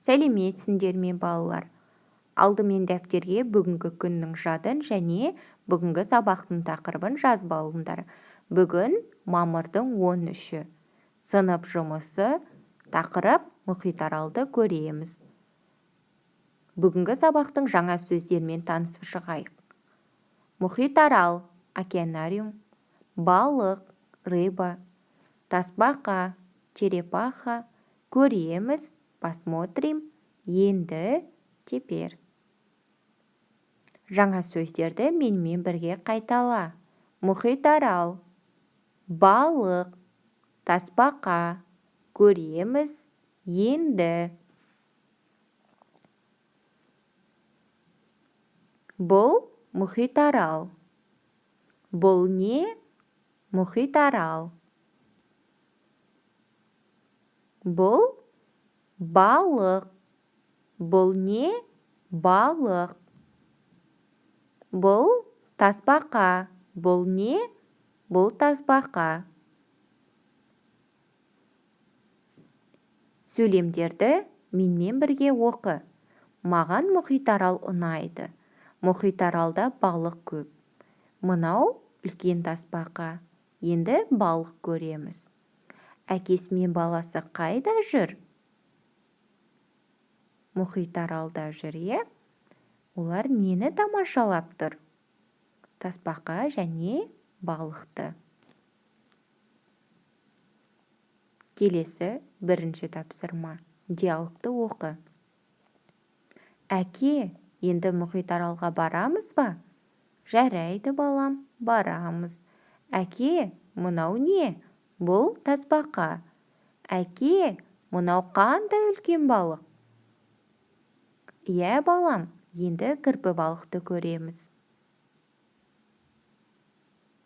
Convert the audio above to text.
Сәлеметсіңдер ме, балалар? Алдымен дәптерге бүгінгі күннің жадын және бүгінгі сабақтың тақырыбын жазып алыңдар. Бүгін мамырдың 13-і. Сынып жұмысы, тақырып: мұхитаралды көреміз. Бүгінгі сабақтың жаңа сөздерімен танысып шығайық. Мұхитарал – океанариум, балық – рыба, тасбақа – черепаха, көреміз – посмотрим, енді – теперь. Жаңа сөздерді менімен бірге қайтала. Мұхитарал, балық, тасбақа, көреміз, енді. Бұл мұхитарал. Бұл не? Мұхитарал. Бұл балық. Бұл не? Балық. Бұл тасбақа. Бұл не? Бұл тасбақа. Сөйлемдерді менімен бірге оқы. Маған мұхитарал ұнайды. Мұхитаралда балық көп. Мынау үлкен тасбақа. Енді балық көреміз. Әкесі мен баласы қайда жүр? Мұхитаралда жүр, иә? Олар нені тамашалап тұр? Тасбақа және балықты. Келесі бірінші тапсырма. Диалогты оқы. Әке, енді мұхитаралға барамыз ба? Жарайды, балам, барамыз. Әке, мынау не? Бұл тасбақа. Әке, мынау қандай үлкен балық? Иә, балам, енді кірпі балықты көреміз.